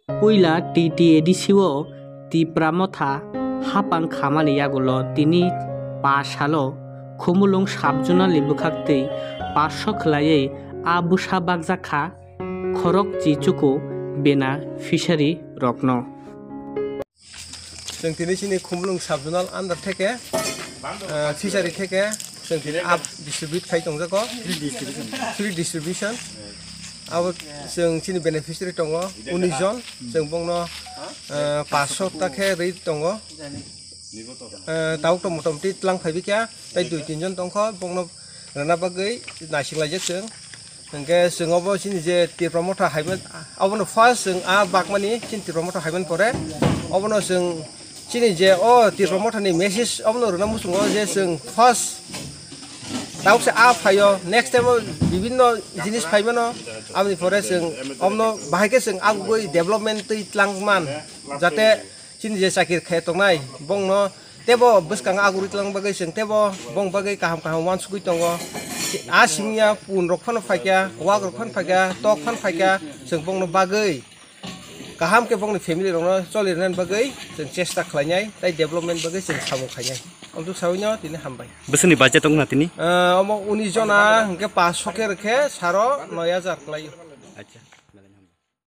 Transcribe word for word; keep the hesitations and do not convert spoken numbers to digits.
Puila T T A D C o Tipra Motha hapang khamani yagulo tini pa salo Khumulwng sub-zonal ni bwkhaktwi pass khlaiwi a bwsa bakjak kha khorok chichuku beneficiary rokno. Chwng tini chini Khumulwng sub-zonal under theke, ah, fishery theke chwng tini up distribute khai tongjago. Free distribution. Abo chwng chini beneficiary tongo unis jon, chwng bongno, ah, paanch sho ta khe rwi tongo. Ah, tabuk to motamoti tlang phaibi kha, tei dui tin jon tongkho, bongno rwna bagwi naising laijak chwng. Hwnkhe chwng obo chini je Tipra Motha haiman, obono first chwng a bakmani chini Tipra Motha haiman pore, obono chwng chini je o Tipra Motha ni message obono rwna muchungo je chwng first tabuk se a phaio, next time o bibinno jinis phaimano, aboni pore chwng obono bahai khe chwng agugwi development twi tlang man, jate chini je chakir khe tongnai, bongno tebo bwskang agurwi tlang bagwi chwng tebo bong bagwi kaham kaham uansugwi tongo. A simiya pun rok phano phaikha, wak rok phano phaikha, tok phano phaikha, chwng bongno bagwi kaham khe bongni family rokno choli rwna bagwi chwng chesta khlainai tei development bagwi chwng samung khainai. Amtwk sawi no tini hambai. Bwswkni budget wngkha tini? Ah, omo unis jona hwnkhe paanch sho khe rwkhe saro noi hajar kwlaio. Acha.